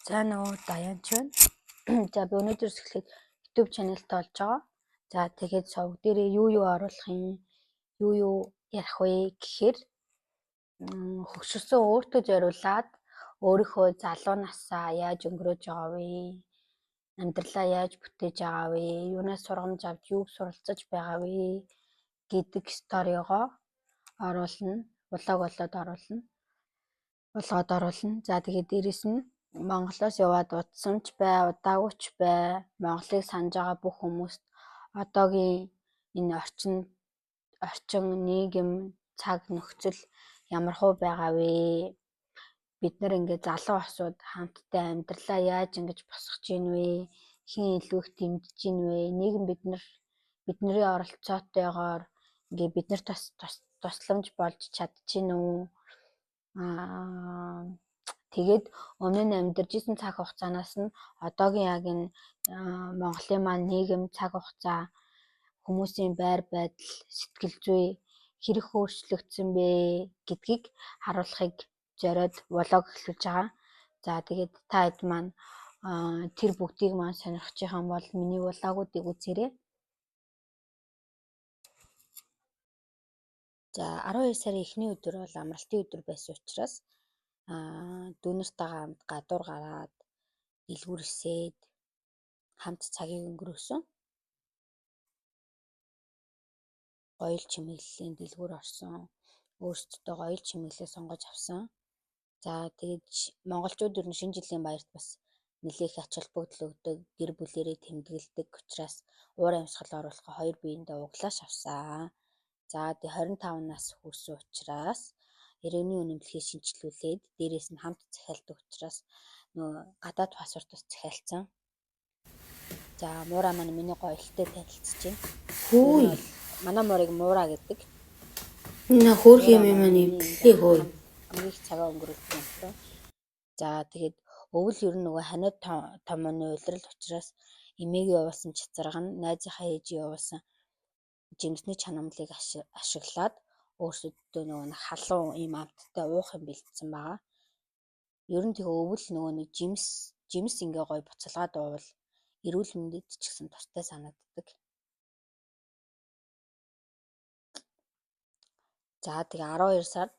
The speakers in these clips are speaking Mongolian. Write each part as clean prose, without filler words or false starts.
Сайн уу, Даян ч байна. За би өнөөдрөөс эхлээд YouTube channel-тай болж байгаа. За тэгээд сувг дээрээ юу юу оруулах юм, юу юу ярих вэ гэхээр хөгшөрсөн өөртөө зориулаад өөрийнхөө залуу насаа яаж өнгөрөөж байгаа вэ? Амьдралаа яаж бүтээж байгаа вэ? Юунаас сургамж авч юуг суралцаж байгаа вэ гэдэг story-гоо оруулна. Влог болоод оруулна. Болгоод оруулна. За тэгээд дээрэс нь Монголоос яваад удсан ч бай, удаагүй ч бай, Монголыг санаж байгаа бүх хүмүүст одоогийн энэ орчин, нийгэм, цаг нөхцөл ямархуу байгаа вэ? Бид нар ингээд залуу асууд хамтдаа амьдралаа яаж ингэж босгож ийн вэ? Хэн илүү их дэмжиж ийн вэ? Нийгэм бидний оролцоотойгоор ингээд бид нарт бас тусламж болж чадчихэв үү? Тэгээд өмнө нь амьдарч исэн цаг хугацаанаас нь одоогийн яг энэ Монголын маань нийгэм, цаг хугацаа, хүмүүсийн байр байдал, сэтгэл зүй хэрэг өөрчлөгдсөн бэ гэдгийг харуулахыг зориод влог эхлүүлж байгаа. За тэгээд та хэд маань тэр бүгдийг маань сонирхож байгаа юм бол миний влогуудыг үзээрэй. За 12 сарын эхний өдөр бол амралтын өдөр байсан учраас дүүнэртэйгээ хамт гадуур гараад дэлгүүр эсээд хамт цагийг өнгөрөөсөн. Гоёл чимэглэлийн дэлгүүр орсон. Өөрсдөө гоёл чимэглэлээ сонгож авсан. За тэгээд монголчууд ер нь шинэ жилийн баярт бас нэлээх ач холбогдол өгдөг, гэр бүлэрээ тэмдэглэдэг учраас уур амьсгал оруулахаа хоёр биендээ углааш авсан. За тэгээд 25 нас хүрсэн учраас иргэний үнэмлэхийг шинэчлүүлээд дээрээс нь хамт захиалдаг учраас нөгөө гадаад паспортоос захиалцсан. За муура маань миний гоёлтой танилцж байна. Хөөе. Манай муурыг муура гэдэг. Энэ хөөх юм маань эвдлээ хөөе. Хамгийн их цагаа өнгөрүүлдэг юм таа. За тэгээд өвөл ер нь нөгөө ханиад томооны улирал учраас эмээгийн явуулсан цацраг нь найзынхаа ээжийн явуулсан жимсний чанамлыг ашиглаад өөрсөддөө нөгөө нэг халуун ийм амттай уух юм бэлдсэн байгаа. Ер нь тэгээ өвөл нөгөө нэг жимс ингээ гоё буцалгаад уувал эрүүл мэндэд ч гэсэн дуртай санагддаг. За тэгээ 12 сард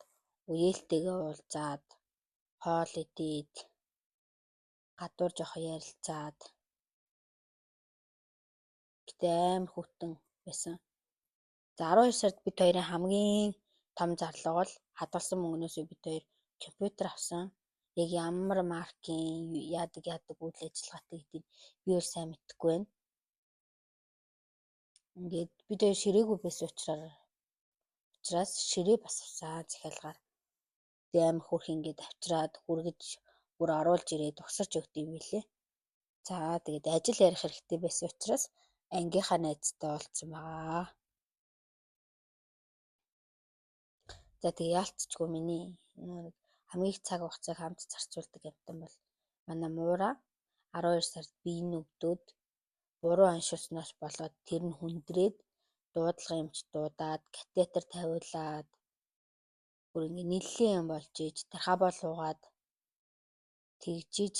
үеэлтэйгээ уулзаад хоол идээд гадуур жоохон ярилцаад гэтээ амар хүйтэн байсан. За 12 сард бид хоёрын хамгийн том зарлага бол хадгалсан мөнгнөөсөө бид хоёр компьютер авсан. Яг ямар маркийн яадаг үйл ажиллагаатай гэдгийг би бол сайн мэдэхгүй байна. Ингээд бид хоёр ширээгүй байсан учраас ширээ бас авсан захиалгаар. Тэгээ амар хөөрх ингээд авчираад хүргэж бүр оруулж ирээд угсарч өгд юм билээ. За тэгээд ажил ярих хэрэгтэй байсан учраас ангийнхаа найзтай уулзсан байгаа. За тэгээ яалтчгүй миний нэг хамгийн их цаг хугацааг хамт зарцуулдаг амьтан бол манай муура 12 сард биеийн өвдөд буруу аншилсноос болоод тэр нь хүндрээд дуудлага эмч дуудаад катетер тавиулаад бүр ингээ нэлээд юм болж иж тархабол суугаад тэгжиж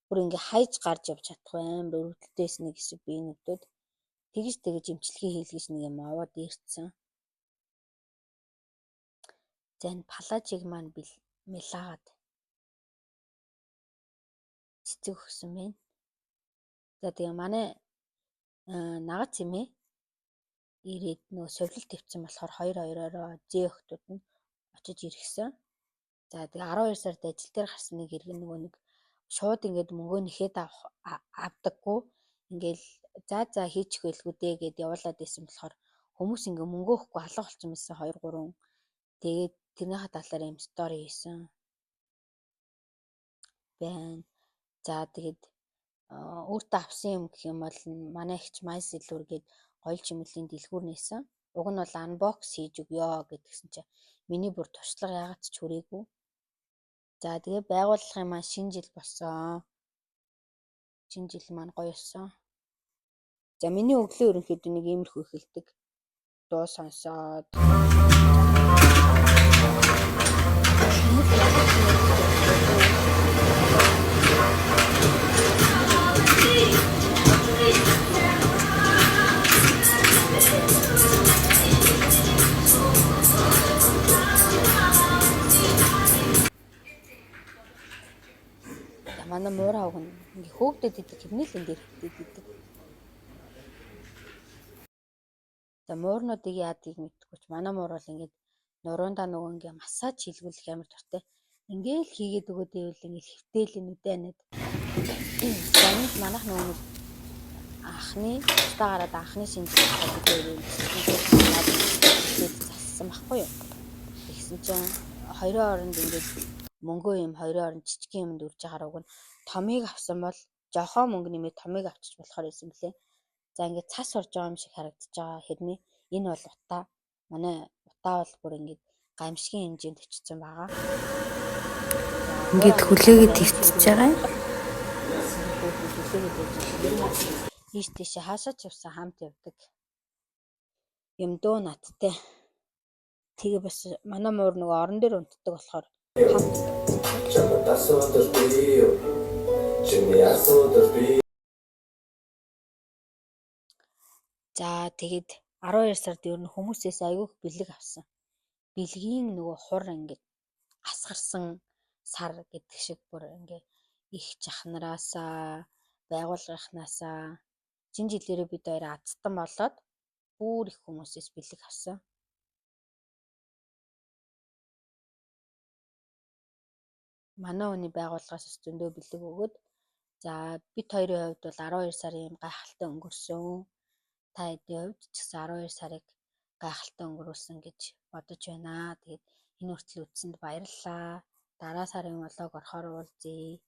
бүр ингээ хайж гарч явж чадахгүй амар өрөвдөлтөөс нэг хэсэг биеийн өвдөд тэгж эмчилгээ хийлгэж нэг юм аваад ирсэн. За энэ палажиг маань мэлаагаад цэцэг өгсөн байна. За тэгээ манай нагац эмээ ирээд нөгөө совилол твцсэн болохоор 2-2-ороо зээ охтууд нь очиж иргэсэн. За тэгээ 12 сард ажил дээр гарсан нэг иргэн нөгөө нэг шууд ингээд мөнгөө нэхэд авдаггүй ингээл за хийчих байлгүй дээ гэд явуулаад исэн болохоор хүмүүс ингээ мөнгөө өгөхгүй алга болчихсон байсан 2 3. Тэгээд тэрнийхээ талаар юм стори хийсэн байна. За тэгээд өөртөө авсан юм гэх юм бол манай эгч MySilver гээд гоёл чимэглэлийн дэлгүүр нээсэн. Уг нь бол unbox хийж өгөө гэдгсэн чинь миний бүр туршлага яагаад ч хүрээгүй. За тэгээ байгууллагын маань шинэ жил болсон. Шинэ жил маань гоё болсон. За миний өглөө ерөнхийдөө нэг иймэрхүү эхэлдэг. Дуу сонсоод Манай муураа уг нь ингээ хөөгдөд идэг хэрнээ л энэ дээр хөөгдөд идэг. За муурнуудыг яадгийг мэдэхгүй ч манай муур бол ингээд нуруундаа нөгөө ингээ массаж хийлгүүлэх амар дуртай. Ингээл хийгээд өгөөд ивэл ингээл хэвтээл нүдэ анаад. За энэ манайх нөгөө нэг анхны тусдаа гараад анхны шинэ жил бид хоёрын жижигхэн зассан байхгүй юу. Тэгсэн чинь хоёрын оронд ингээд мөнгөө юм хоёрын оронд жижигхэн юмд үрж байгаа уг нь томыг авсан бол жохон мөнгө нэмээд томыг авчиж болохоор байсан блэ. За ингээд цас орж байгаа юм шиг харагдаж байгаа хэрнээ энэ бол утаа. Манай утаа бол бүр ингээд гамшигын хэмжээнд очсон байгаа. Ингээд хүлээгээд хэвтэж байгаа юм. Хүлээгээд байж байгаа. Ийш тийшээ хаашаа ч явсан хамт явдаг. Юм дөө надтай. Тэгээ бас манай муур нөгөө орон дээр унтдаг болохоор хамт Чамд асуудал бий юу? Чиний асуудал бий. За тэгээд 12 сард ер нь хүмүүсээс айгүйх бэлэг авсан. Бэлгийн нөгөө хур ингээд асгарсан сар гэдэг шиг бүр ингээ их чахнараасаа байгуулгынхнаасаа шинэ жилээрээ бид хоёр азтан болоод бүр их хүмүүсээс бэлэг авсан. Манай хүний байгууллагаас бас зөндөө бэлэг өгөөд за бид хоёрын хувьд бол 12 сарын юм гайхалтай өнгөрсөн. Та хэдийн хувьд ч гэсэн 12 сарыг гайхалтай өнгөрүүлсэн гэж бодож байна. Тэгээд энэ хүртэл үзсэнд баярлалаа. Дараа сарын влог орохоор уулзъя.